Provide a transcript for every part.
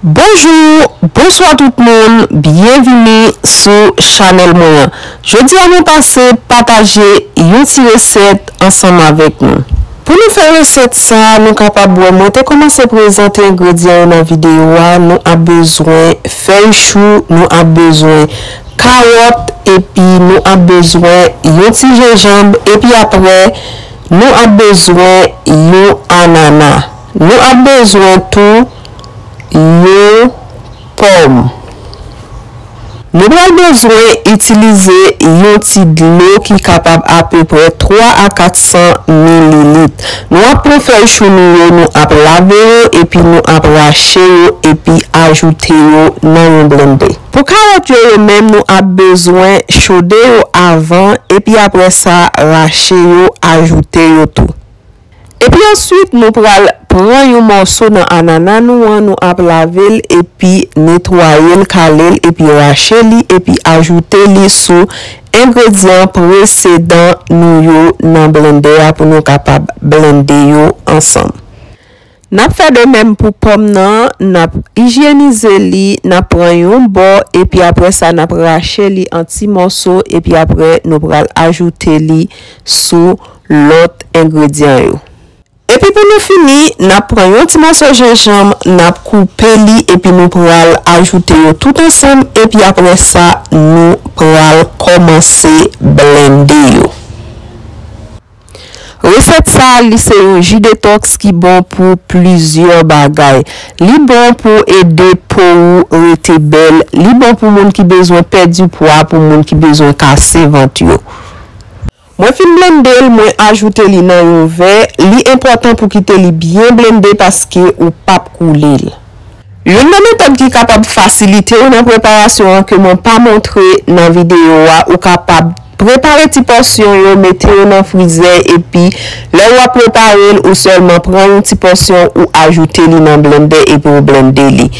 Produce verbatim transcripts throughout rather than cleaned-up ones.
Bonjou, bonswa tout moun, byenvini sou chanèl mwen an. Jodi a mwen pase pataje yon ti resèt ansanm avèk nou. Pou nou fè resèt sa a, nou kapab wè mwen te kòmanse prezante engredyan yo nan videyo a. Nou ap bezwen fèy chou, nou ap bezwen kawòt, epi nou ap bezwen yon ti jenjanm, epi apre, nou ap bezwen yon anana. Nou ap bezwen tou yon pòm. Nou pral bezwen itilize yon ti dlo ki kapab apeprè twa a kat san mililit. Nou ap pran fèy chou nou yo, nou ap lave yo, epi nou ap rache yo, epi ajoute yo nan yon blennde. Pou kawòt yo, yo menm, nou ap bezwen chode yo avan, epi apre sa, rache yo, ajoute yo tou. Epi answit, nou pral pran yon mòso nan anana nou an, nou ap lave l, epi netwaye l, kale l, epi rache li, epi ajoute li sou engredyan presedan nou yo nan blennde a pou nou kapab blennde yo ansanm. N ap fè de menm pou pòm nan, n ap ijyenize li, n ap pran yon bò, epi apre sa, n ap rache li an ti mòso, epi apre, nou pral ajoute li sou lòt engredyan yo. Epi pou nou fini, n ap pran yon ti mòso jenjanm, n ap koupe li, epi nou pral ajoute yo tout ansanm, epi apre sa, nou pral kòmanse blennde yo. Resèt sa a, li se yon ji detòks ki bon pou plizyè bagay. Li bon pou ede po ou rete bèl. Li bon pou moun ki bezwen pèdi pwa, pou moun ki bezwen kase vant yo. Mwen fin blennde l, mwen ajoute li nan yon vè. Li enpòtan pou kite li byen blennde paske ou p ap koule l. Youn nan metòd ki kapab fasilite w nan preparasyon an ke mwen pa montre nan videyo a, ou kapab prepare ti pòsyon yo, mete yo nan frizè, epi lè w ap prepare l, ou sèlman pran yon ti pòsyon, ou ajoute li nan blennde epi w blennde li.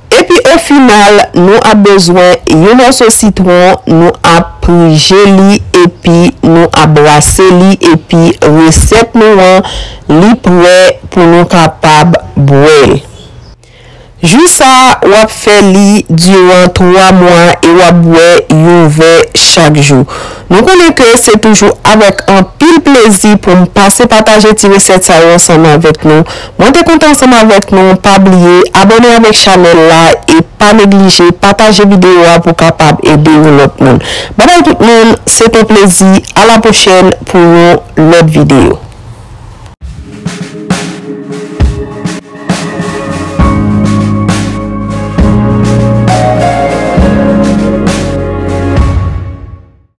Epi o final, nou ap bezwen yon mòso sitwon, nou ap prije li, epi nou ap brase li, epi resèt nou an, li prè pou nou kapab bwè l. Ji sa a, w ap fè li diran twa mwa e w ap bwè yon vè chak jou. Nou konnen ke se toujou avèk anpil plezi pou m pase pataje ti resèt sa yo ansanm avèk nou. Mwen te kontan ansanm avèk nou. Pa bliye abòne avèk chanèl la e pa neglije pataje videyo a pou kapab ede yon lòt moun. Babay tout moun, se te yon plezi. A la pwochèn pou yon lòt videyo.